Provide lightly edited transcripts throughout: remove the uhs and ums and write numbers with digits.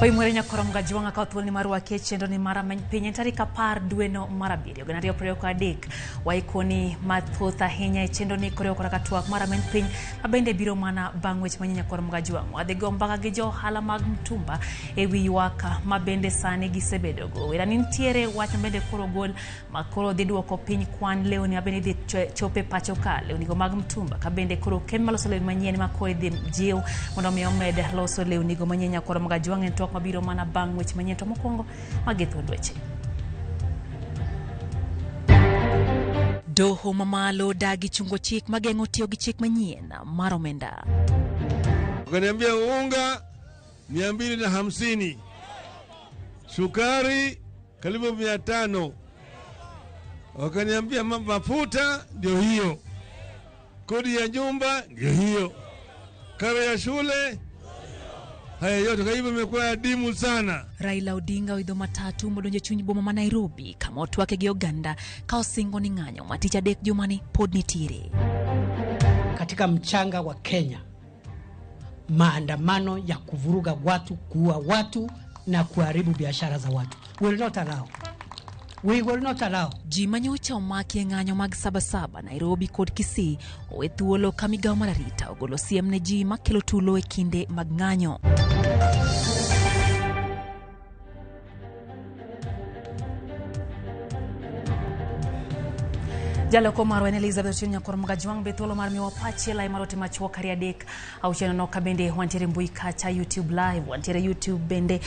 Oimore nyakorom gajwang'a ka thuolni mar rwaki e chenro ni mar Rameny Piny en tarik 10 dweno mar 7 2023. Waikoni mathoth ahinya e chenro ni koriwo koda ka twak mar Rameny Piny ma bende biro mana bang' weche manyien nyakorom gajwang'. Wadhi go mbaka gi jo ohala mag mtumba e wi ywak ma bende sani gisebedogo. Wera ni nitiere wach ma bende koro ogol ma koro dhi duoko piny kwan lewni ma bende idhi chope pacho ka, lewnigo mag mtumba, ka bende koro kembe maloso lewni manyien ma koro idhi jiw mondo mi omed loso lewnigo manyien. Nyakwar Magajwang' en twak mabiro mana bang' weche manyien, to mokwongo magi thuond weche. Doho mamalo dagi chungo chik mageng'o tiyo gi chik manyien mar omenda. Wakaniambia unga 250, sukari karibu 500, wakaniambia mafuta ndio hiyo, kodi ya nyumba ndio hiyo, karo ya shule, haya yote. Kwa hivyo imekuwa adimu sana. Raila Odinga oidho matatu modonjo e chuny boma ma Nairobi kama otwake gi oganda ka osingo ni ng'anyo ma tich adek jumani pod nitiere. Katika mchanga wa Kenya, maandamano ya kuvuruga watu, kuua watu na kuharibu biashara za watu. We will not allow. We will not allow. Ji manyocha omaki e ng'anyo mag Sabasaba, Nairobi kod Kisii owe thuolo ka migawo mar arita ogolo siem ne ji makelo tulo e kinde mag ng'anyo. Jaloko marwa en Elizabeth Otieno Nyakwar Mgajwang' be thuolo mar miwa pachi e lai mar ote machuok ariyo adek auchiel nono ka bende wantiere mbui kacha YouTube live, wantiere YouTube bende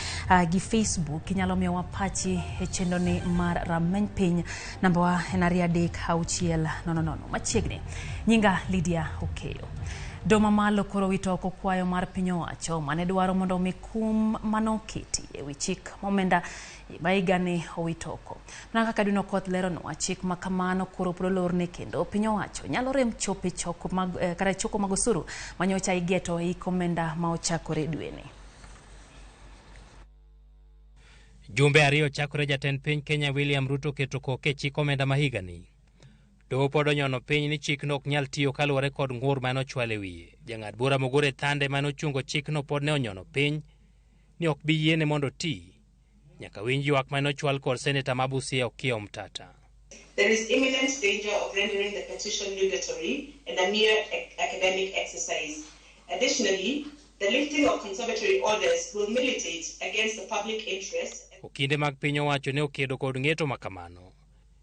gi Facebook. Inyalo miyowa pachi e chenro ni mar Rameny Piny. Namba wa en 2 3 6 0 0. Machiegni. Nyinga Lydia Okeyo. Doho mamalo koro wito oko kwayo mar piny owacho mane dwaro mondo omi kum manoketi e wi chik omenda ma higani owit oko. Mana kaka Edwin Okoth leronwa, chik ma kamano koro pod olorne kendo piny owacho nyalo rem chopo e choko mag, kata choko mag osuru manyocha igeto e hik omenda ma ochakore dweni. Jumbe ariyo chakore jatend piny Kenya William Ruto keto koke e chik omenda ma higani. Doho pod onyono piny ni chikno ok nyal tiyo kaluwore kod ng'ur mane ochwal e wiye. Jang'ad bura Mugure Thande mane ochungo chikno pod ne onyono piny ni ok bi yiene mondo oti nyaka winj ywak mane ochwal kod seneta ma Busia Okiya Omtata. There is imminent danger of rendering the petition nugatory and a mere academic exercise. Additionally, the lifting of conservatory orders will militate against the public interest. Okinde mag piny owacho ne okedo kod ng'eto ma kamano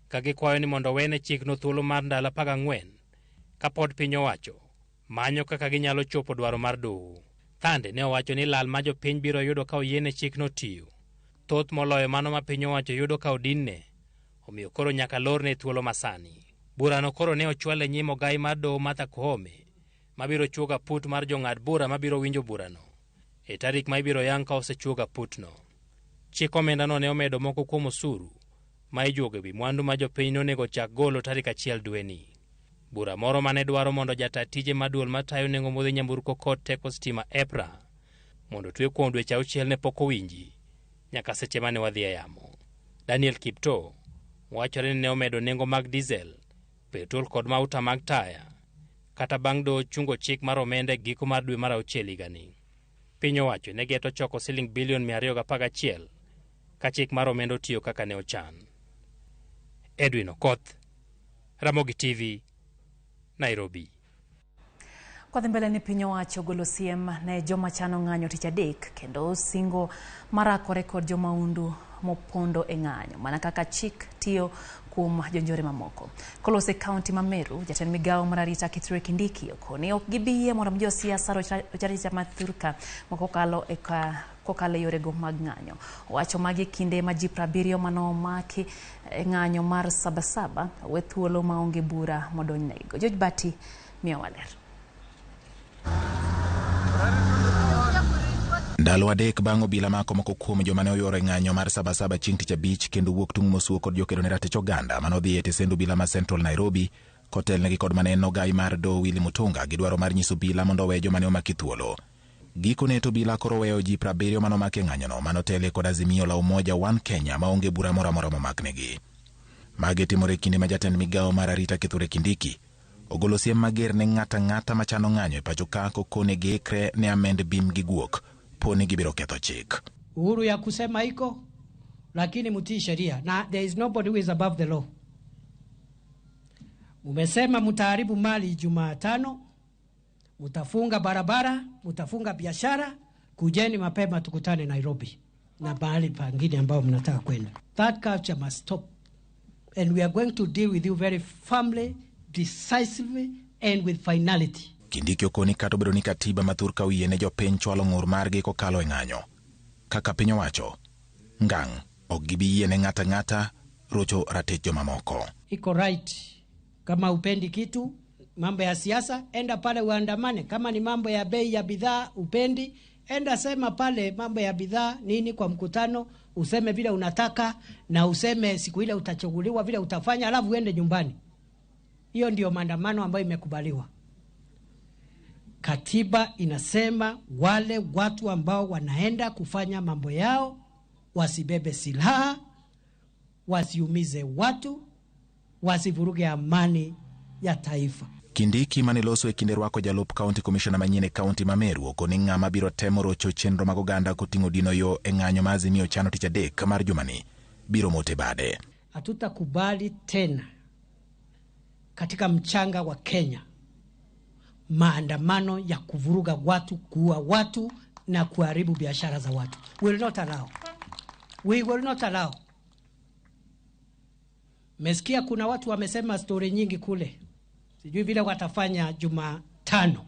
ka gikwayo ni mondo owene chikno thuolo mar ndalo 14 kapod piny owacho manyo kaka ginyalo chopo dwaro mar doho. Thande ne owacho ni lal ma jopiny biro yudo ka oyiene chikno tiyo thoth moloyo mano ma piny owacho yudo ka odinne, omiyo koro nyaka lorne thuolo masani. Burano koro ne ochwal e nyim ogai mar doho Martha Koome mabiro chuogo aput mar jong'ad bura mabiro winjo burano e tarik ma ibiro yang ka osechuog aputno. Chik omendano ne omedo moko kuom osuru ma ijuogo ewi mwandu ma jopiny nonego chak golo tarik 1 dweni. Bura moro mane dwaro mondo jata tije ma duol matayo nengo modhi nyamburko kod teko stima EPRA mondo otwe kuom dweche 6 ne pok owinji nyaka seche mane wadhi e yamo. Daniel Kiptoo wachore ni ne omedo nengo mag diesel, petrol kod mauta mag taya kata bang' doho chungo chik mar omenda e giko mar dwe mar 6 higani. Piny owacho ne geto choko siling bilion 211 ka chik mar omenda otiyo kaka ne ochan. Edwin Okoth, Ramogi TV, Nairobi. Kwadhi mbele ni piny owacho ogolo siem ne joma chano ng'anyo tich adek kendo singo marakore kod jomaundu mopondo e ng'anyo mana kaka chik tiyo kuom jonjore mamoko. Kolose kaunti ma Meru, jatend migawo mar arita Kithure Kindiki okoni ok gibi yie mondo josiasa roch arita ma thurka mokokalo e kokalo e yorego mag ng'anyo. Owacho magi e kinde ma ji 70 mane omaki e ng'anyo mar Sabasaba owe thuolo maonge bura modonjnego. George Bati miyowa ler. Ndalo adek bang' obila mako moko kuom joma ne oyuoro e ng'anyo mar Sabasaba chieng' tich abich kendo wuok tung' mosuo kod jokedo ne ratich oganda mane odhi e tesend obila ma Central Nairobi kotelnegi kod mane en ogai mar doho Willy Mutunga gi dwaro mar nyiso obila mondo owe joma ne omaki thuolo. Gikone to obila koro oweyo ji 70 mane omaki e ng'anyono mane otelie kod Azimio la Umoja One Kenya maonge bura moro amora momaknegi. Magi timore e kinde ma jatend migawo mar arita Kithure Kindiki ogolo siem mager ne ng'ato ang'ata machano ng'anyo e pacho ka kokone giikre ne amend bim gi guok po ni gibiro ketho chik. Uhuru ya kusema iko, lakini mtii sheria, na there is nobody who is above the law. Mumesema mtaharibu mali Jumatano, mtafunga barabara, mtafunga biashara. Kujeni mapema tukutane Nairobi na mahali pangine ambao mnataka kwenda. That culture must stop and we are going to deal with you very firmly, decisively and with finality. Kindiki okoni kata obedo ni katiba ma thur ka oyie ne jopiny chwalo ng'ur margi kokalo e ng'anyo. Kaka piny owacho, ngang' ok gibi yie ne ng'ato ang'ata rocho ratich jomamoko. Iko right. Kama upendi kitu mambo ya siasa, enda pale uandamane. Kama ni mambo ya bei ya bidhaa upendi, enda sema pale mambo ya bidhaa nini kwa mkutano, useme vile unataka na useme siku ile utachaguliwa vile utafanya, alafu uende nyumbani. Hiyo ndio maandamano ambayo imekubaliwa. Katiba inasema wale watu ambao wanaenda kufanya mambo yao wasibebe silaha, wasiumize watu, wasivuruge amani ya taifa. Kindiki mane loso e kinde rwako jalup county commissioner manyien e kaunti ma Meru okoni ng'ama biro temo rocho chenro mag oganda koting'o dino yo e ng'anyo ma Azimio chano tich adek mar jumani biro mote bade. Hatutakubali tena katika mchanga wa Kenya maandamano ya kuvuruga watu, kuua watu na kuharibu biashara za watu. We will not allow. We will not allow. Mesikia kuna watu wamesema stori nyingi kule, sijui vile watafanya Jumatano.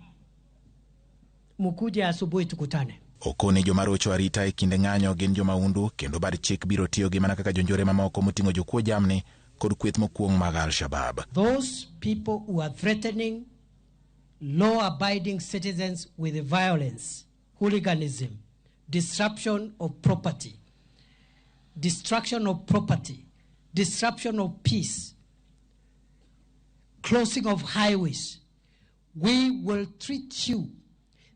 Mukuje asubuhi tukutane. Okoni joma rocho arita e kinde ng'anyo gin jomaundu kendo bad chik biro tiyo gi mana kaka jonjore mamoko moting'o jokuo jamni kod kweth mokuong' mag Al-Shabaab. Those people who are threatening law-abiding citizens with violence, hooliganism, disruption of property, destruction of property, disruption of peace, closing of highways, we will treat you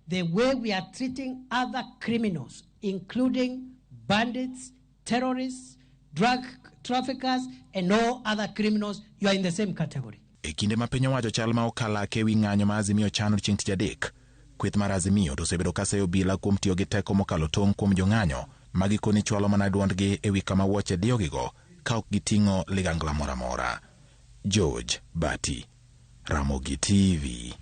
the way we are treating other criminals, including bandits, terrorists, drug traffickers, and all other criminals. You are in the same category. E kinde ma piny owacho chal ma okalake ewi ng'anyo ma Azimio chano chieng' tich adek, kweth mar Azimio to osebedo ka seyo obila kuom tiyo gi teko mokalo tong' kuom jong'anyo ma gikone chwalo mana duondgi ewi kama wuoche diyogigo ka ok giting'o ligangla moro amora. George Bati, Ramogi TV.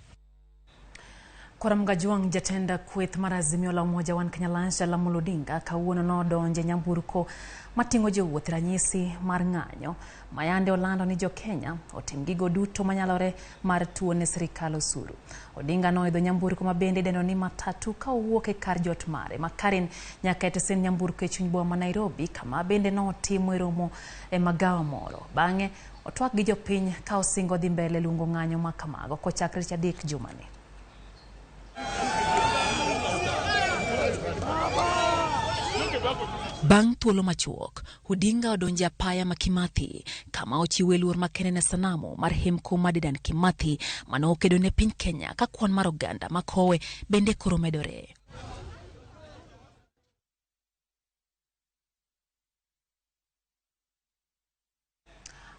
Koramga Juang jatend kweth mar Azimio la Umoja One Kenya Alliance Raila Odinga kawuono nodonje nyamburko mating'o jowuoth ranyisi mar ng'anyo mayande olando ni jo-Kenya otim gigo duto manyalore mar tuo ne sirikal osuru. Odinga noidho nyamburko ma bende idendo ni matatu ka owuok e kar jot mare ma Karen nyaka e tesend nyamburko e chuny boma ma Nairobi kama bende notimo e romo e magawa moro. Bang'e otwak gi jopiny ka osingo dhi mbele luongo ng'anyo ma kamago kochakre tich adek jumani. Bang' thuolo machuok, Odinga odonjo e apaya ma Kimathi kama ochiwe luor makende ne sanamu mar hemko mar Dedan Kimathi mane okedo ne piny Kenya ka kwan mar oganda makowe bende koro medore.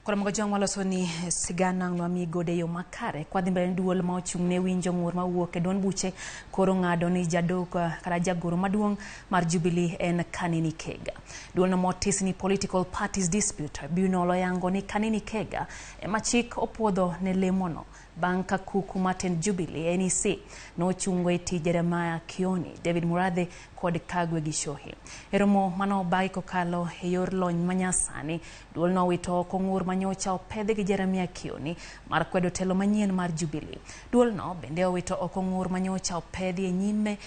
Koro mogo jong waloso ni sigana ng'wa gode yo makare kwa dhi mbele duol ma ochung' ne winjo ng'ur mawuok e duond buche koro ng'ado ni jadok kata jagoro maduong' mar Jubilee en Kanini Kega. Duolno motis ni Political Parties Dispute Tribunal oyango ni Kanini Kega ema chik opuodho ne lemono bang' ka kuku matend Jubilee NEC nochungo e tij Jeremiah Kioni, David Murathe kod Kagwe Gichohi. E romo manobagi kokalo e yor lony manyasani, duolno owito oko ng'ur manyocha opedhi gi Jeremiah Kioni mar kwedo telo manyien mar Jubilee. Duolno bende owito oko ng'ur manyocha opedhi e nyime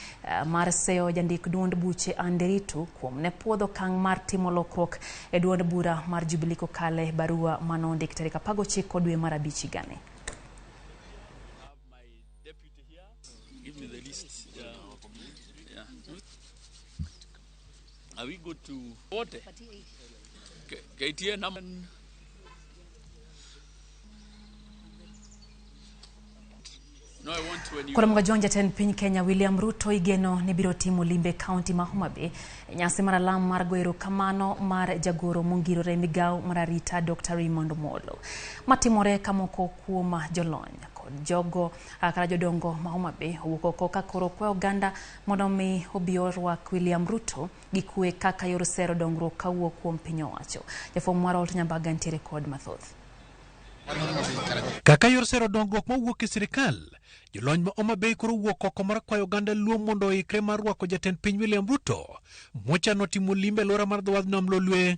mar seyo jandik duond buche Anderitu kuom ne puodho okang' mar timo lokruok e duond bura mar Jubilee kokalo e barua manondik tarik 19 dwe mar abich higani. Give me the list. Yeah. Yeah. Are we good to vote? KTN number. No, I want when you. Koro mga jatend piny Kenya William Ruto igeno ni biro timo limbe kaunti ma Homa Bay e nyasi mar alam mar goyo erokamano mar jagoro mongirore e migawo mar arita Dr. Raymond Omolo matimore ka moko kuom jolony kod kod jogo kata jodongo ma Homa Bay owuok oko ka koro kwayo oganda mondo mi obi orwak William Ruto gi kwe kaka yor sero dongruok kawuok kuom piny owacho. Jafwambo marwa Walter Nyambaga nitiere kod mathoth. Kaka yor sero dongruok mawuok e sirikal, jolony ma Homa Bay koro wuok oko mar kwayo oganda Luo mondo oikre mar rwako jatend piny William Ruto mochano timo limbe e alwora mar dho wadh nam Lolwe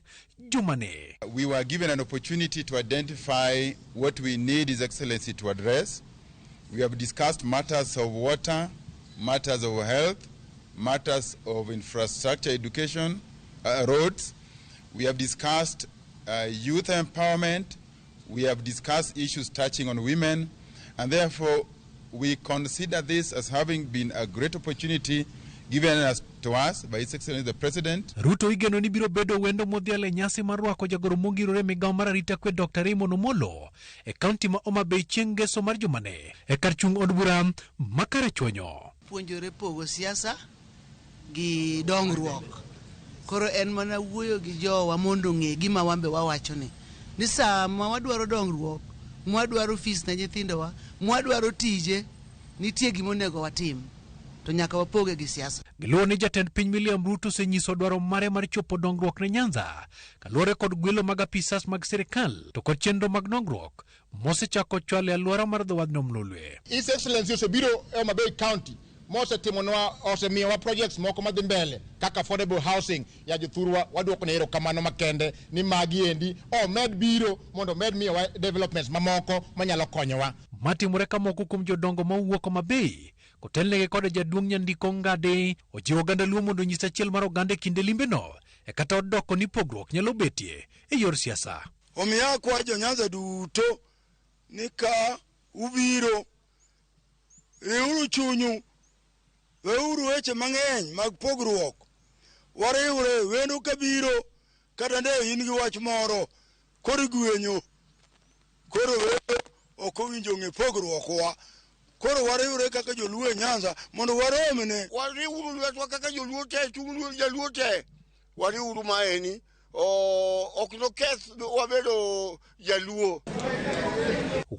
jumani. We were given an opportunity to identify what we need His Excellency to address. We have discussed matters of water, matters of health, matters of infrastructure, education, roads. We have discussed youth empowerment. We have discussed issues touching on women, and therefore we consider this as having been a great opportunity given to us by His Excellency the President. Ruto igeno ni biro bedo wendo modhial e nyasi mar rwako jagoro mongirore e migawo mar arita kwe Dr. Raymond Omolo e kaunti ma Homa Bay chieng' ngeso mar jumani e kar chung' od bura ma Karachuonyo. Puonjore pogo siasa gi dongruok. Koro en mana wuoyo gi jowa mondo ong'e gima wan be wawacho ni sama wadwaro dongruok, mwadwaro fees ne nyithindowa, mwadwaro tije, nitie gima onego watim. To nyaka wapoge gi siasa. Giluwo ni jatend piny William Ruto osenyiso dwaro mare mar chopo dongruok ne Nyanza kaluwore kod gwelo mag apisas mag sirikal to kod chenro mag dongruok mosechako chwalo e alwora mar dho wadh nam Lolwe. His Excellency osebiro e Homa Bay County mosetimonwa, osemiyowa projects moko madhi mbele kaka affordable housing ya jothurwa. Waduoko ne erokamano makende ni magi endi omed biro mondo omed miyowa developments mamoko manyalo konyowa. Matimore ka moko kuom jodongo mawuok Homa Bay kotelnegi kod jaduong' Nyandiko Ngade ojiwo oganda Luo mondo onyis achiel mar oganda e kinde limbeno e kata odoko ni pogruok nyalo betie e yor siasa. Omiyo akwayo jo-Nyanza duto ni ka ubiro, riwuru chunyu, weuru weche mang'eny mag pogruok, wariwre wendo kabiro kata nde in gi wach moro koro igwenyo, koro wendo ok owinjo ng'e pogruokwa. Koro wariwre kaka joluo e Nyanza mondo waromne. Wariwuru lwetwa kaka joluo te, chung' jaluo te. Wariwuru maeni, ok noketh wabedo jaluo.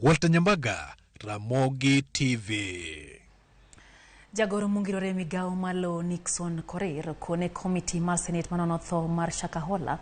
Walter Nyambaga, Ramogi TV. Jagoro mongirore e migawo mar lowo Nixon Korir kone komiti mar Senate manono tho mar Shakahola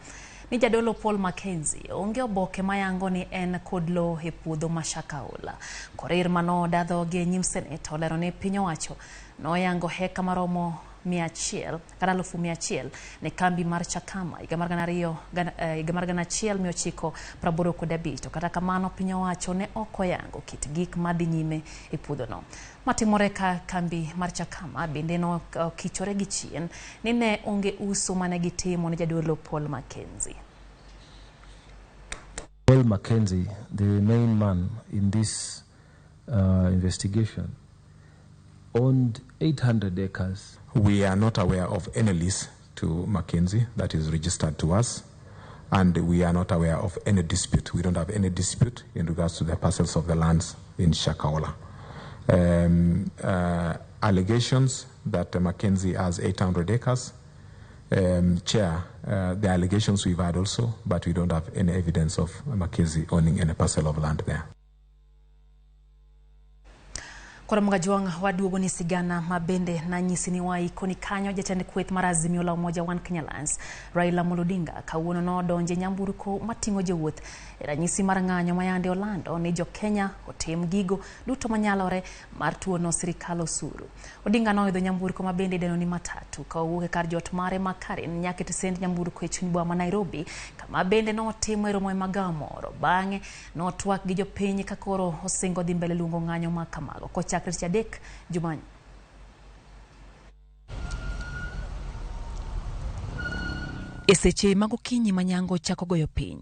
ni jadolo Paul Mackenzie onge oboke mayango ni en kod lowo e puodho ma Shakahola. Korir manoda dhoge e nyim Senate olero ni piny owacho noyango heka maromo 100 kata 100,000 ne kambi mar Chakama higa mar 1985, to kata kamano piny owacho ne ok oyango kit gik madhi nyime e puodhono. Matimore ka kambi mar Chakama bende nokichore gi chien ni ne onge uso mane gitimo ne jadolo Paul Mackenzie. Paul Mackenzie, the main man in this investigation, owned 800 acres. We are not aware of any lease to Mackenzie that is registered to us, and we are not aware of any dispute. We don't have any dispute in regards to the parcels of the lands in Shakahola. Allegations that Mackenzie has 800 acres, Chair, the allegations we've had also, but we don't have any evidence of Mackenzie owning any parcel of land there. Koro Mgajwang' waduogo ni sigana mabende nanyisi ni waiko ni kanyo jatend kweth mar Azimio la Umoja One Kenya Alliance Raila Amolo Odinga kawuono nodonje nyamburko mating'o jowuoth e ranyisi mar ng'anyo mayande olando ni jo-Kenya otim gigo duto manyalore mar tuono sirikal osuru. Odinga noidho nyamburko mabende idendo ni matatu ka owuok e kar jot mare ma Karen nyaka e tesend nyamburko e chuny boma ma Nairobi kama bende notimo e romo e magawa moro. Bang'e notwak gi jopiny ka koro osingo dhi mbele luongo ng'anyo ma kamago kochakre tich adek jumani. E seche mag okinyi ma nyango chako goyo piny,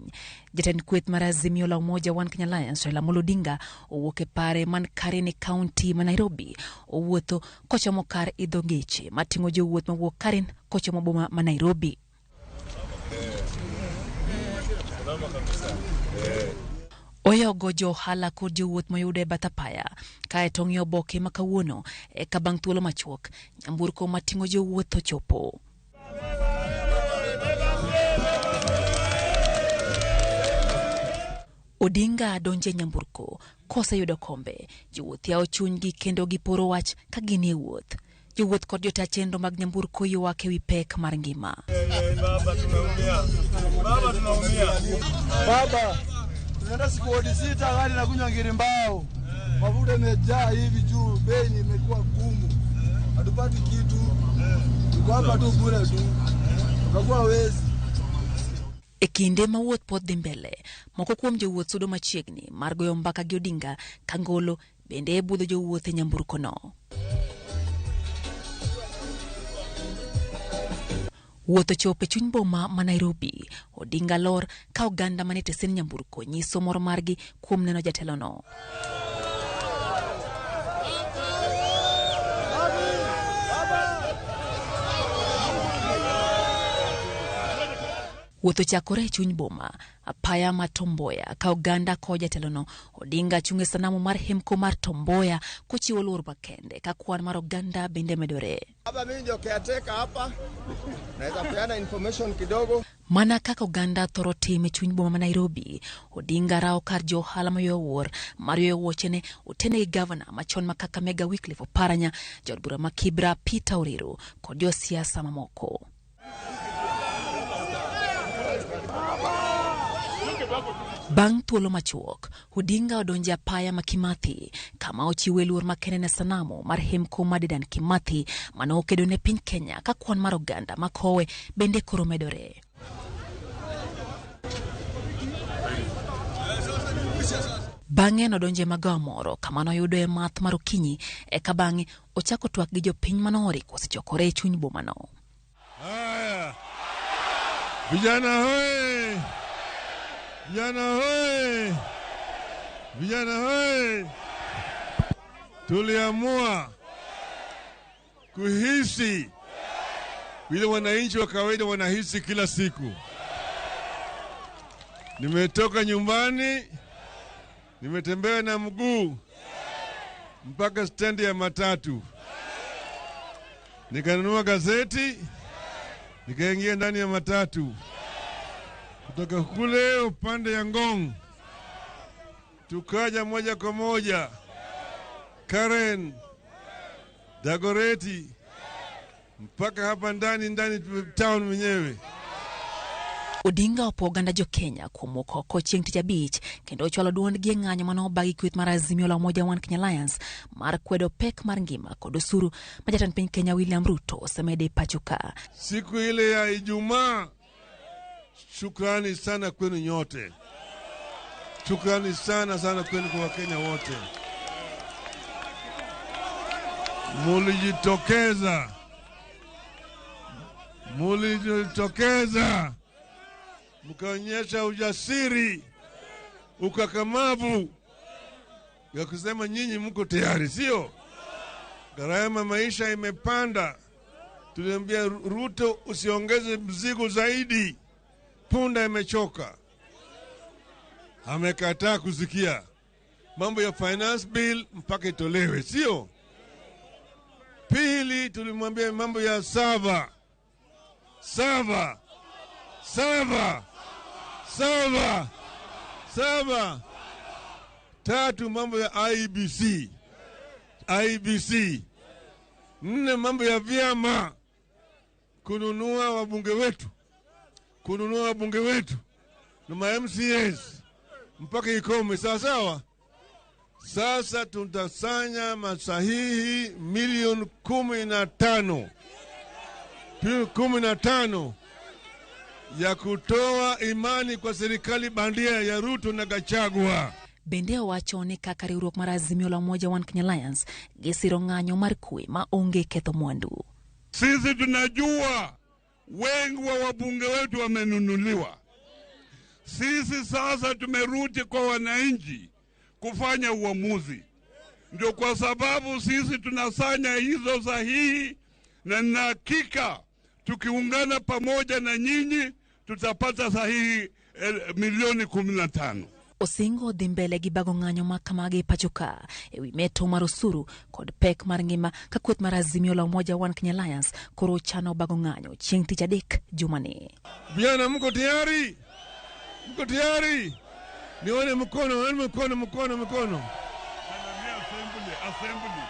jatend kweth mar Azimio la Umoja One Kenya Alliance Raila Amolo Odinga owuok e pare man Karen e kaunti ma Nairobi, owuotho kochomo kar idho geche mating'o jowuoth mawuok Karen kochomo boma ma Nairobi. Oyogo jo ohala kod jowuoth moyudo e bath apaya kaeto ong'iyo oboke ma kawuono eka bang' thuolo machuok nyamburko mating'o jowuoth ochopo. Odinga donje nyamburko Koseyudo kombe, jowuoth yawo chunygi kendo giporo wach ka gin e wuoth. Jowuoth kod jota chenro mag nyamburko ywak ewi pek mar ngima. Baba, tunaumia. Baba, tunaenda siku hodi 6 gari na kunywa ngiri mbao. Mafuta imejaa hivi juu, bei imekuwa gumu. Hatupati kitu. Tuko hapa tu bure tu. Tukakuwa wezi. E kinde ma wuoth pod dhi mbele, moko kuom jowuoth sudo machiegni mar goyo mbaka gi Odinga ka ngolo bende budho jowuoth e nyamburkono. Wuoth ochopo e chuny boma ma Nairobi. Odinga lor ka oganda manie tesen nyamburko nyiso mor margi kuom neno jatelono. Wuoth ochakore e chuny boma, apaya ma Tom Mboya ka oganda kowo jatelono. Odinga chung' e sanamu mar hemko mar Tom Mboya kochiwo luor makende ka kwan mar oganda bende medore. Baba, mimi ndio caretaker hapa. Naweza peana information kidogo. Mana kaka oganda thoro timo e chuny boma ma Nairobi, Odinga rawo kar jo ohala ma yweyo wuor mar yweyo wuochene otene gi gavana machon ma Kakamega Wycliffe Oparanya, jaod bura ma Kibra Peter Oreru kod josiasa mamoko. Bang' thuolo machuok, Odinga odonjo e apaya ma Kimathi kama ochiwe luor makende ne sanamu mar hemko mar Dedan Kimathi mane okedo ne piny Kenya ka kwan mar oganda makowe bende koro medore. Bang'e nodonjo e magawa moro kama noyudoe math mar okinyi eka bang'e ochako twak gi jopiny manooriko osechokore e chuny bomano. Haya, vijana hoye! Vijana hoye! Vijana hoye! Tuliamua kuhisi vile wananchi wa kawaida wanahisi kila siku. Nimetoka nyumbani, nimetembea na mguu mpaka stendi ya matatu, nikanunua gazeti, nikaingia ndani ya matatu. Kutoka kule upande ya Ngong tukaja moja kwa moja Karen, Dagoretti mpaka hapa ndani ndani town mwenyewe. Odinga opo oganda jo Kenya kuom wuok oko chieng' tich abich kendo ochwalo duondgi e ng'anyo mane obagi kweth mar Azimio la Umoja One Kenya Alliance mar kwedo pek mar ngima kod osuru ma jatend piny Kenya William Ruto osemedo e pacho ka. Siku ile ya Ijumaa, shukrani sana kwenu nyote, shukrani sana sana kwenu kwa Wakenya wote, mulijitokeza, mulijitokeza mkaonyesha ujasiri, ukakamavu ya kusema nyinyi mko tayari, sio? Gharama maisha imepanda. Tuliambia Ruto usiongeze mzigo zaidi, punda imechoka. Amekataa kusikia. Mambo ya finance bill mpaka itolewe, sio? Pili, tulimwambia mambo ya sava sava sava sava sava. Tatu, mambo ya IEBC IEBC. Nne, mambo ya vyama kununua wabunge wetu, kununua wabunge wetu na ma MCAs mpaka ikome, sawa sawa. Sasa tutasanya masahihi milioni 15, 15 ya kutoa imani kwa serikali bandia ya Ruto na Gachagua. Bende owacho ni kaka riwruok mar Azimio la Umoja One Kenya Alliance gisiro ng'anyo mar kwe ma onge ketho mwandu. Sisi tunajua wengi wa wabunge wetu wamenunuliwa. Sisi sasa tumerudi kwa wananchi kufanya uamuzi. Ndio kwa sababu sisi tunasanya hizo sahihi, na nina hakika tukiungana pamoja na nyinyi tutapata sahihi milioni 15. Osingo dhi mbele gi bago ng'anyo ma kamagi e pacho ka ewi meto mar osuru kod pek mar ngima ka kweth mar Azimio la Umoja One Kenya Alliance koro chano bago ng'anyo chieng' tich adek jumani. Vijana, mko tayari? Mko tayari? Nione mkono, nione mkono, mkono, mkono. Assembly, assembly.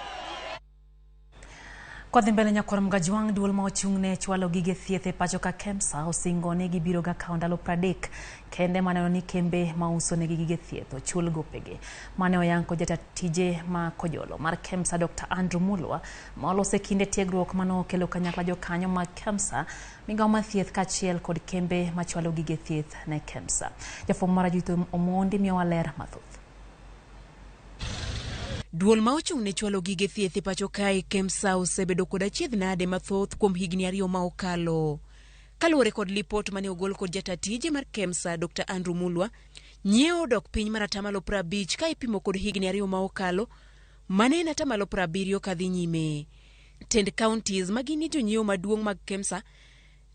Kwadhi mbele nyakwar Mgajwang' duol ma ochung' ne chwalo gige thieth e pacho ka KEMSA osingo ni gibiro ga kawo ndalo 30 kende maneno ni kembe mauso negi gige thieth ochul gopegi. Mane oyang kod jata tije ma kojolo mar KEMSA Dr. Andrew Mulwa ma oloso e kinde tiegruok mane okelo kanyakla jokanyo mag KEMSA, migawo mar thieth kaachiel kod kembe machwalo gige thieth ne KEMSA. Jafwambo mar Judith Omondi miyowa ler mathoth. Duol ma ochung' ne chwalo gige thieth e pacho kae KEMSA osebedo kod achiedh nade mathoth kuom higni 2 ma okalo. Kaluwore kod lipot mane ogol kod jata tije mar KEMSA Dr. Andrew Mulwa, nyiewo odok piny mar 50% ka ipimo kod higni 2 ma okalo, mane en 70% kadhi nyime. Tend counties ma gin jonyiewo maduong' mag KEMSA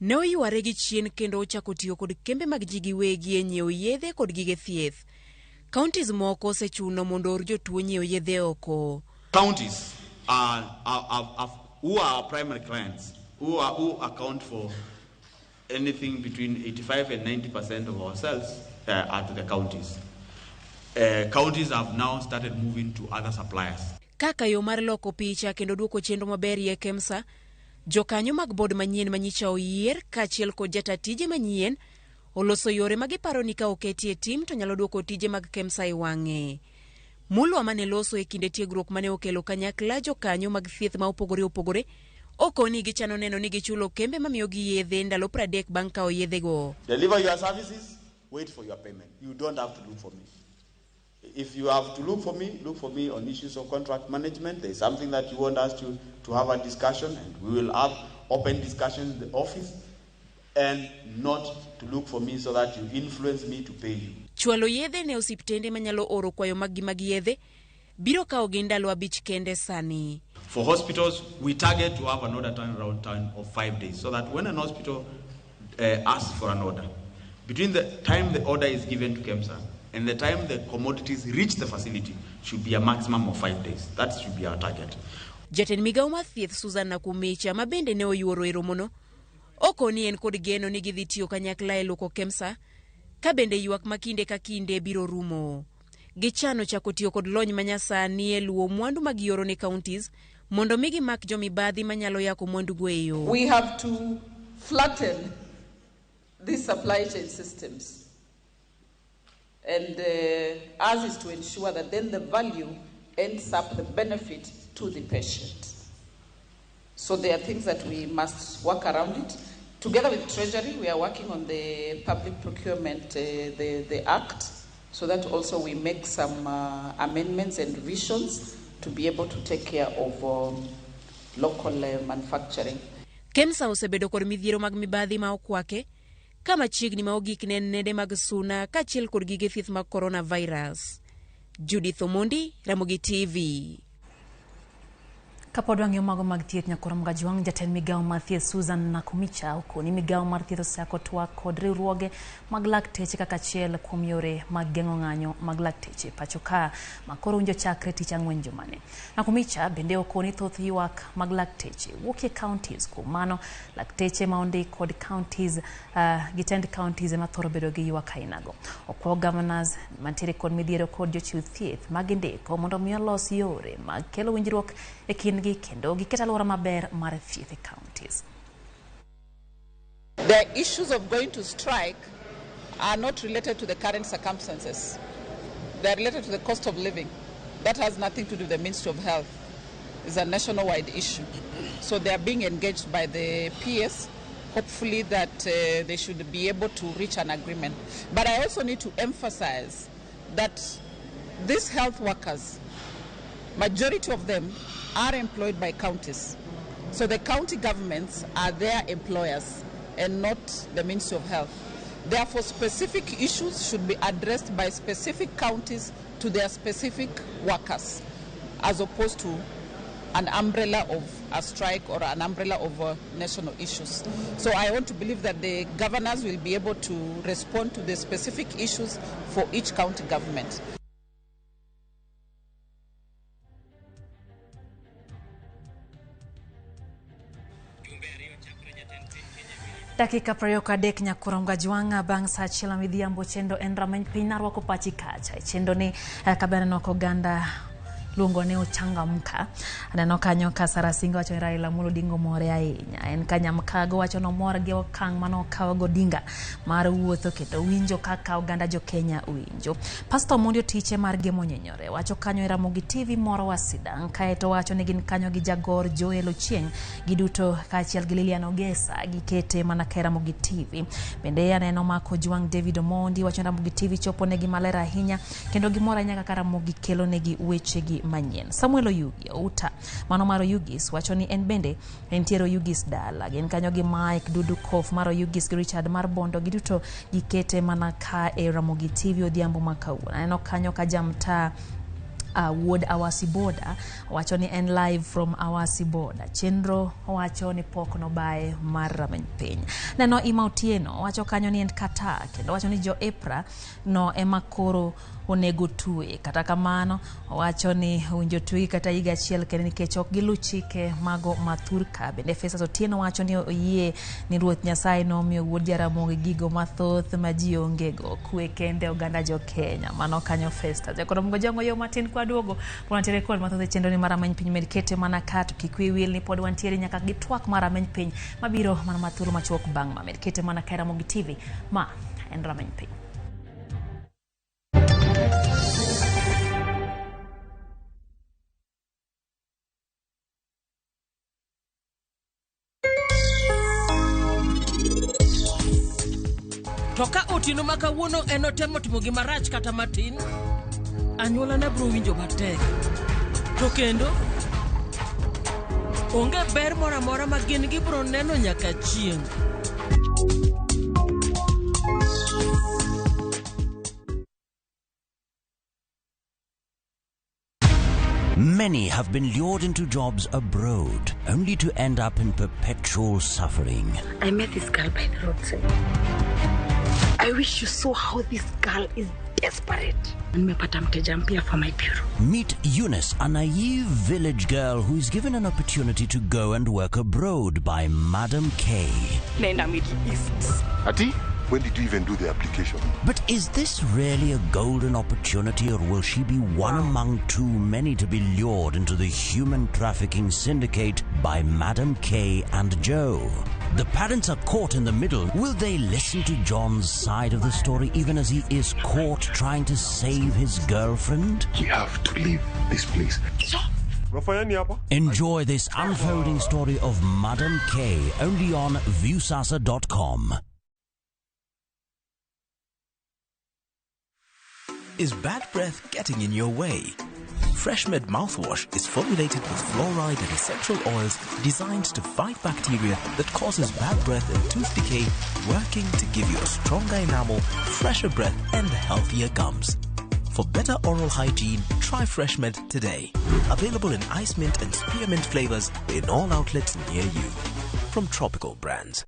ne oyware gi chien kendo ochako tiyo kod kembe mag ji giwegi e nyiewo yedhe kod gige thieth. Counties moko osechuno mondo or jotuo nyiewo yedhe oko. Counties are, who are our primary clients, who account for anything between 85 and 90% of our sales are to the counties. Counties have now started moving to other suppliers. Kaka yo mar loko picha kendo duoko chenro maber e KEMSA, jokanyo mag board manyien manyicha oyier kaachiel kod jata tije manyien oloso yore ma giparo ni ka oketi e tim to nyalo duoko tije mag KEMSA e wang'e. Mulwa mane loso e kinde tiegruok mane okelo kanyakla jokanyo mag thieth ma opogore opogore okoni gichano neno ni gichulo kembe mamiyogi yedhe ndalo 30 bang' kawo yedhego. Deliver your services, wait for your payment. You don't have to look for me. If you have to look for me, look for me on issues of contract management. There is something that you want us to have a discussion, and we will have open discussion in the office, and not to look for me so that you influence me to pay you. Chwalo yedhe ne osiptende manyalo oro kwayo maggi mag yedhe biro kawogi ndalo 5 kende sani. For hospitals, we target to have an order turnaround time of 5 days so that when an hospital asks for an order, between the time the order is given to KEMSA and the time the commodities reach the facility should be a maximum of 5 days. That should be our target. Jatend migawo mar thieth Susan Nakumicha ma bende ne oyuoro e romono okoni en kod geno ni gidhi tiyo kanyakla e luoko KEMSA ka bende ywak ma kinde ka kinde biro rumo. Gichano chako tiyo kod lony manyasani e luwo mwandu ma gioro ne counties mondo mi gimak jomibadhi manyalo yako mwandugo e yo. We have to flatten these supply chain systems. And ours is to ensure that then the value ends up the benefit to the patient. So there are things that we must work around it. Together with Treasury, we are working on the public procurement, the Act, so that also we make some amendments and revisions to be able to take care of local manufacturing. KEMSA osebedo kod midhiero mag mibadhi ma okwake ka machiegni ma ogik ne en nede mag suna kaachiel kod gige thieth mag coronavirus. Judith Omondi, Ramogi TV. Kapod wang'iyo mago mag thieth nyakwar Mgajwang' jatend migawo mar thieth Susan Nakumicha okoni migawo mar thieth osechako twak kod riwruoge mag lakteche kaka achiel kuom yore mag geng'o ng'anyo mag lakteche pacho ka ma koro winjo chakre tich ang'wen jumani. Nakumicha bende okoni thoth ywak mag lakteche wuok e counties kuom mano lakteche ma ondik kod counties gi tend counties ema thoro bedo gi ywak ainago. Okwayo governors mantiere kod midhiero kod jochiw thieth ma gindiko mondo mi olos yore mag kelo winjruok e kindgi kendo giket alwora maber mar thieth e counties. The issues of going to strike are not related to the current circumstances. They are related to the cost of living. That has nothing to do with the Ministry of Health. It's a nationwide issue. So they are being engaged by the PS, hopefully that they should be able to reach an agreement. But I also need to emphasize that these health workers, majority of them are employed by counties. So the county governments are their employers and not the Ministry of Health. Therefore, specific issues should be addressed by specific counties to their specific workers, as opposed to an umbrella of a strike or an umbrella of national issues. So I want to believe that the governors will be able to respond to the specific issues for each county government. Dakika 23 nyakura mgajwanga bang' saa achiel midhiambo chendo en rameny piny narwako pachi kacha chendo ni kabana nok oganda luongo ne ochangamka. Aneno kanyo ka Sara Singo wacho ni Raila Amolo Odinga omore ahinya. En ka Nyamkago wacho ni omor gi okang' mane okawo go Odinga mar wuotho kendo winjo kaka oganda jo Kenya winjo. Pastor Omondi Otiche mar Gemo Nyenyore wacho kanyo e Ramogi TV moro wasidang' kaeto wacho ni gin kanyo gi jagor Joel Ochieng' giduto kaachiel gi Lilian Ogesa gikete mana ka e Ramogi TV. Bende aneno Mako Jwang' David Omondi wacho ni Ramogi TV chopo negi maler ahinya kendo gimor ahinya kaka Ramogi kelo negi wechegi manyien. Samuel Oyugi Outa mano mar Oyugis wacho ni en bende entiere Oyugis dala. Gin kanyo gi Mike Dudu Kof mar Oyugis gi Richard mar Bondo giduto gikete mana ka e Ramogi TV odhiambo ma kawuono. Aneno kanyo ka jamtaa wuod Awasi Boda wacho ni en live from Awasi Boda. Chenro wacho ni pok nobaye mar rameny piny. Neno Ima Otieno wacho kanyo ni en Qatar kendo wacho ni jo EPRA no ema koro onego twe. Kata kamano wacho ni owinjo twe kata higa achiel kende nikech ok gilu chike mago mathurka. Bende Festus Otieno wacho ni oyie ni Ruoth Nyasaye nomiyo wuod Jaramogi gigo mathoth ma ji ongego. Kwe kende oganda jo Kenya. Mano kanyo Festus. Jakoro mgojongo yo matin kwa duogo wantiere kod mathoth e chenro ni mar rameny piny med kete mana ka to kik wiyi wil ni pod wantiere nyaka gi twak mar rameny piny mabiro mana mathuolo machuok bang' ma med kete mana ka e Ramogi TV ma en rameny piny. To ka otieno ma kawuono en otemo timo gima rach kata matin, anyuolana biro winjo matek. To kendo, onge ber moro amora ma gin gibiro neno nyaka chieng'. Many have been lured into jobs abroad, only to end up in perpetual suffering. I met this girl by the roadside. I wish you saw how this girl is desperate. Nimepata mteja mpya for my bureau. Meet Eunice, a naive village girl who is given an opportunity to go and work abroad by Madam K. Naenda Middle East. Ati, when did you even do the application? But is this really a golden opportunity, or will she be one among too many to be lured into the human trafficking syndicate by Madam K and Joe? The parents are caught in the middle. Will they listen to John's side of the story even as he is caught trying to save his girlfriend? We have to leave this place. Enjoy this unfolding story of Madam K only on Viusasa.com. Is bad breath getting in your way? FreshMed mouthwash is formulated with fluoride and essential oils designed to fight bacteria that causes bad breath and tooth decay, working to give you a stronger enamel, fresher breath, and healthier gums. For better oral hygiene, try FreshMed today. Available in ice mint and spearmint flavors in all outlets near you. From Tropical Brands.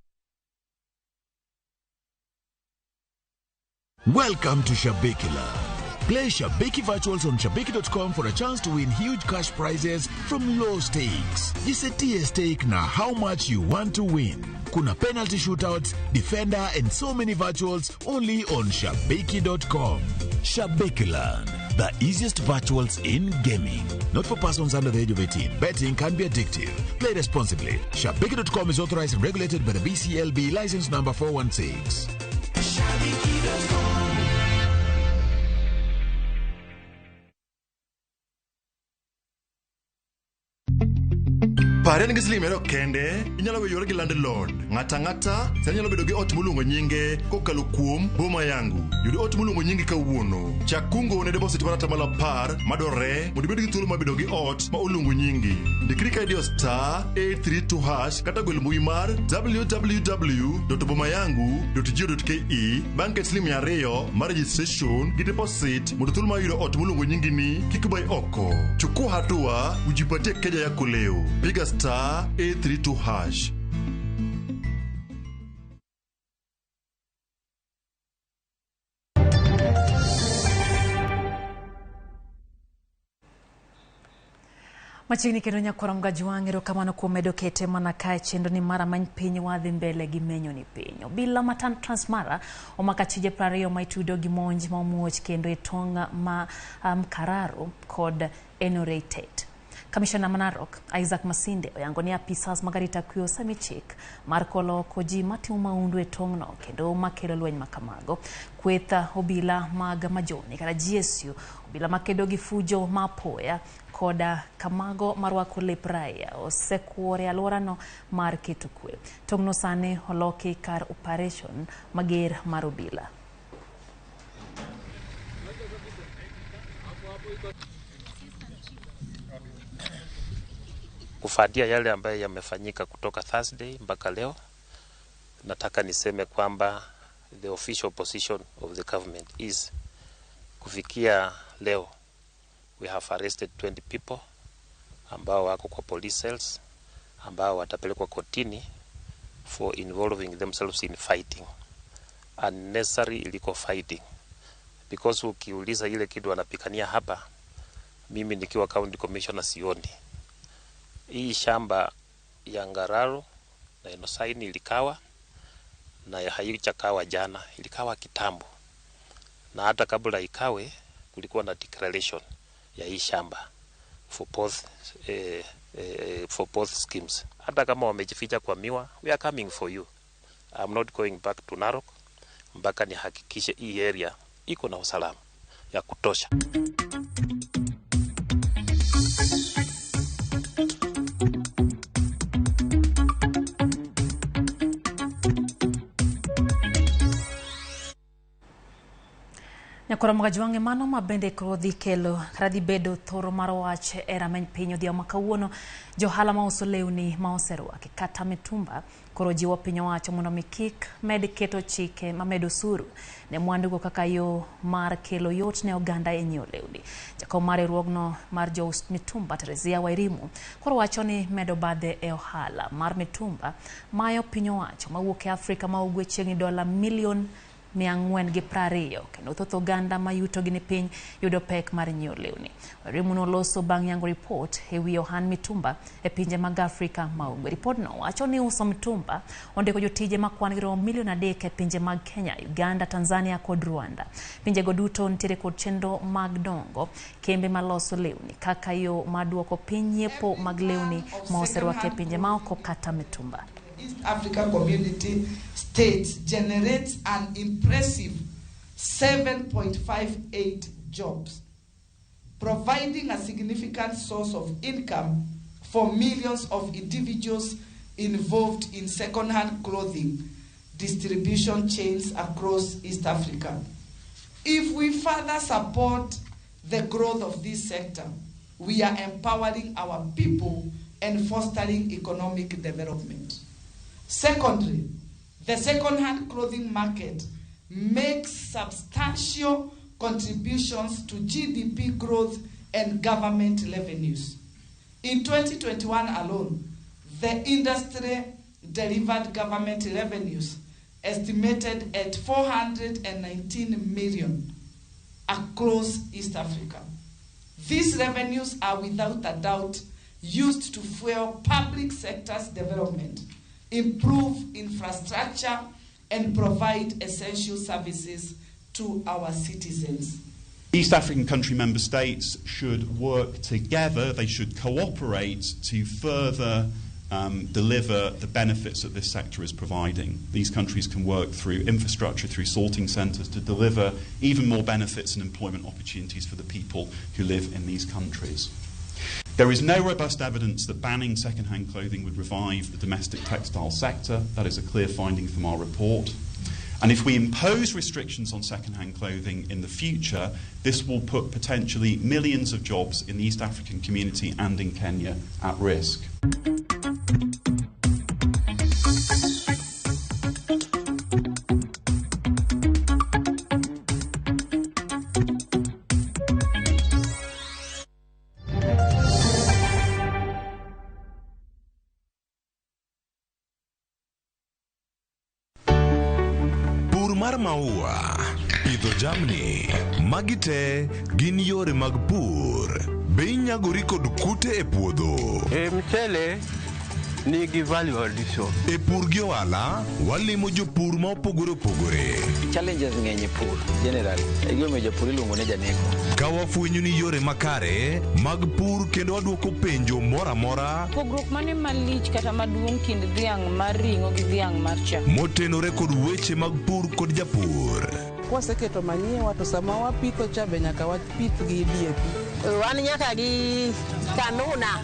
Welcome to Shabiki Land. Play Shabiki Virtuals on Shabiki.com for a chance to win huge cash prizes from low stakes. Jisetie stake na how much you want to win. Kuna penalty shootouts, defender, and so many virtuals only on Shabiki.com. Shabiki Land, the easiest virtuals in gaming. Not for persons under the age of 18. Betting can be addictive. Play responsibly. Shabiki.com is authorized and regulated by the BCLB license number 416. Shabiki.com. Pare ni gi siling 200 kende, inyalo weyore gi landlord. Ng'ata ang'ata sani nyalo bedo gi ot moluongo nyinge kokalo kuom Boma Yangu. Yud ot moluongo nyingi kawuono. Chak kungo ne deposit mar 10% madwarore mondo ibed gi thuolo mar bedo gi ot ma oluongo nyingi. Ndikri ka idiyo *832# kata gwel mbui mar www.bomayangu.go.ke bang' ket siling 200 mar registration gi deposit mondo thuolo mar yudo ot moluongo nyingi ni kik bai oko. Chukua hatua ujipatie keja yako leo. Piga *832#. Machiegni kendo nyakwar Mgajwang', erokamano kuom medo kete mana kae chenro ni mara many piny wadhi mbele gi menyo ni piny. Obila matan Transmara omako achije 20 ma itudo gi monj ma omuoch kendo e tong' ma Mkararo kod Enoreitet. Kamishona ma Narok, Isaac Masinde, oyango ni apisas mag arita kwe osemi chik mar kolo oko ji matimo mahundu e tong'no kendo makelo lweny makamago. Kweth obila mag Majoni kata GSU, obila makedo gi fujo ma apoya koda kamago marwako lep raia osekuore alworano mar keto kwe. Tong'no sani oloki kar operation mager mar obila. Kufuatia yale ambayo yamefanyika kutoka Thursday mpaka leo, nataka niseme kwamba the official position of the government is kufikia leo we have arrested 20 people ambao wako kwa police cells ambao watapelekwa kotini for involving themselves in fighting, unnecessary illegal fighting, because ukiuliza ile kitu wanapikania hapa, mimi nikiwa county commissioner sioni. Hii shamba ya Ngararo na Enosaini ilikawa na haichakawa jana, ilikawa kitambo, na hata kabla ikawe kulikuwa na declaration ya hii shamba for both schemes. Hata kama wamejificha kwa miwa, we are coming for you. I'm not going back to Narok mpaka nihakikishe hii area iko na usalama ya kutosha. Nyakwar Mgajwang' mano ma bende koro dhi kelo kata dhi bedo thoro mar wach e rameny piny odhiambo ma kawuono. Johala mauso lewni ma oserwaki kata mitumba koro jiwo piny owacho mondo mi kik med keto chike mamedo osuru ne mwandugo kaka yo mar kelo yot ne oganda e nyiewo lewni. Jakom mar riwruogno mar jous mitumba Teresia Wairimu koro wacho ni medo badhe e ohala mar mitumba mayo piny owacho mawuok e Afrika ma ugwe chiegni dola milion 420 kendo thoth oganda ma yutogi ni piny yudo pek mar nyiewo lewni. Wairimu noloso bang' yango ripot e wi ohand mitumba e pinje mag Afrika ma ugwe. Ripodno wacho ni uso mitumba ondiko jotije ma kwan gi romo milion 3 e pinje mag Kenya, Uganda, Tanzania kod Rwanda. Pinjego duto nitiere kod chenro mag dongo kembe maloso lewni kaka yo mar duoko piny nyiepo mag lewni ma oserwaki e pinje maoko kata mitumba. East Africa Community states generates an impressive 7.58 jobs, providing a significant source of income for millions of individuals involved in second-hand clothing distribution chains across East Africa. If we further support the growth of this sector, we are empowering our people and fostering economic development. Secondly, the second-hand clothing market makes substantial contributions to GDP growth and government revenues. In 2021 alone, the industry delivered government revenues estimated at 419 million across East Africa. These revenues are without a doubt used to fuel public sector's development, improve infrastructure, and provide essential services to our citizens. East African country member states should work together, they should cooperate to further deliver the benefits that this sector is providing. These countries can work through infrastructure, through sorting centres to deliver even more benefits and employment opportunities for the people who live in these countries. There is no robust evidence that banning second-hand clothing would revive the domestic textile sector. That is a clear finding from our report. And if we impose restrictions on second-hand clothing in the future, this will put potentially millions of jobs in the East African community and in Kenya at risk. Pur mar maua, pidho jamni, magi te gin yore mag pur. Be inyagori kod kute e puodho? E mchele nigi value addition. E pur gi ohala, walimo jopur ma opogore opogore. Challenges ng'eny e pur generally. E gimomiyo japur iluongo ni janeko. Ka wafwenyo ni yore makare mag pur kendo wadwoko penjo moro amora Pogruok mane malich kata maduong' kind dhiang' mar ring'o gi dhiang' mar chak? motenore kod weche mag pur kod japur. Kwaseketo manyiwa to sama wapitho cha be nyaka wapith gi DAP. Wan nyaka gi kanuna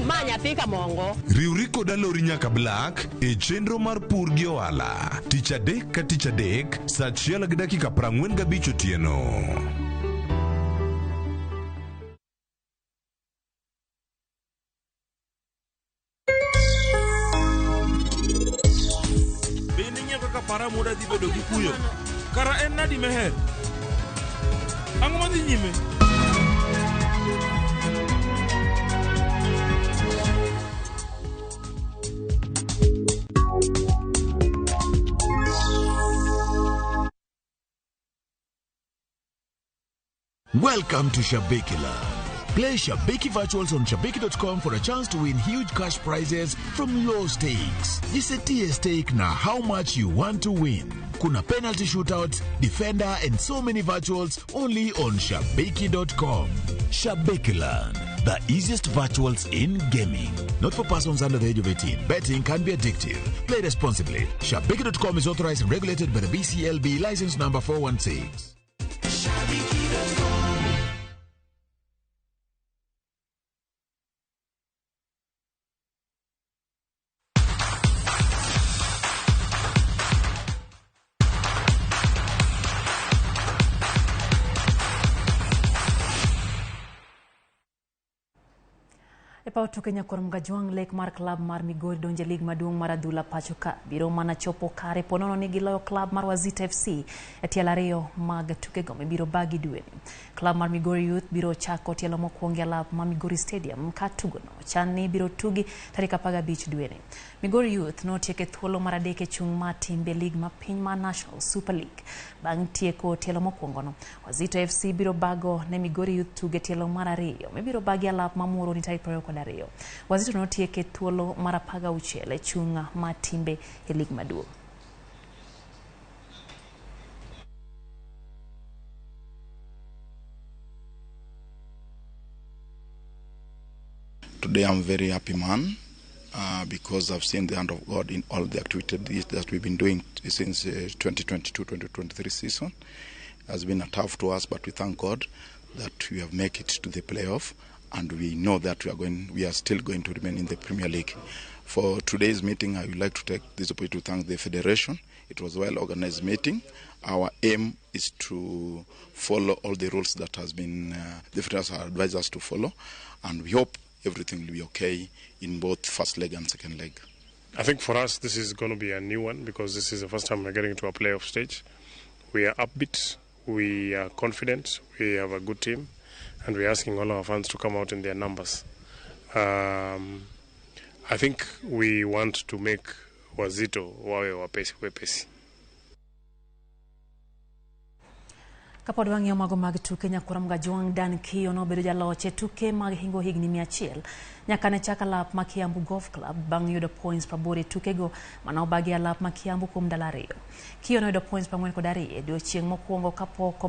ma nyathi kamongo. Riwri kod Alori nyaka Black e chenro mar pur gi ohala tich adek ka tich adek saa achiel gi dakika 45 otieno. Be ning'eyo kaka para muda dhi bedo gi kuyo? Kara en nadi meher? Ang'o madhi nyime? Welcome to Shabikiland. Play Shabiki Virtuals on Shabiki.com for a chance to win huge cash prizes from low stakes. Jisetie stake na how much you want to win. Kuna penalty shootouts, defender, and so many virtuals only on Shabiki.com. Shabikiland, the easiest virtuals in gaming. Not for persons under the age of 18. Betting can be addictive. Play responsibly. Shabiki.com is authorized and regulated by the BCLB license number 416. E paw tuke Nyakwar Mgajwang' lek mar klab mar Migori donjo e lig maduong' mar adhula pacho ka biro mana chopo kare ponono ni giloyo klab mar Wazito FC e tielo ariyo mag tukego mibiro bagi dweni. Klab mar Migori Youth biro chako tielo mokwongo e alap ma Migori Stadium ka tugono chan ni biro tugi tarik 15 dweni. Migori Youth notieko e thuolo mar adek e chung' mar timbe lig ma piny mar National Super League. Bang' tieko tielo mokwongono, Wazito FC biro bago ne Migori Youth tuge tielo mar ariyo mibiro bagi alap ma Muhoroni tarik 22. Wazito notieko e thuolo mar 16 e chung' mar timbe e lig maduong'. Today I'm very happy man because I've seen the hand of God in all the activities that we've been doing since 2022-2023 season. It has been a tough to us, but we thank God that we have made it to the playoff, and we know that we are still going to remain in the Premier League. For today's meeting, I would like to take this opportunity to thank the Federation. It was a well-organized meeting. Our aim is to follow all the rules that has been the Federation has advised us to follow, and we hope everything will be okay in both first leg and second leg. I think for us this is going to be a new one because this is the first time we're getting to a playoff stage. We are upbeat, we are confident, we have a good team, and we're asking all our fans to come out in their numbers. I think we want to make Wazito wawe wepesi wepesi. Kapod wang'iyo mago mag tuke, Nyakwar Mgajwang' Dan Kiyo nobedo jaloch e tuke mag hingo higni 100 nyaka ne chak alap ma Kiambu Golf Club bang' yudo points 80 e tukego mane obagi alap ma Kiambu kuom ndalo ariyo. Kiyo noyudo points 42 e odiechieng' mokwongo kapok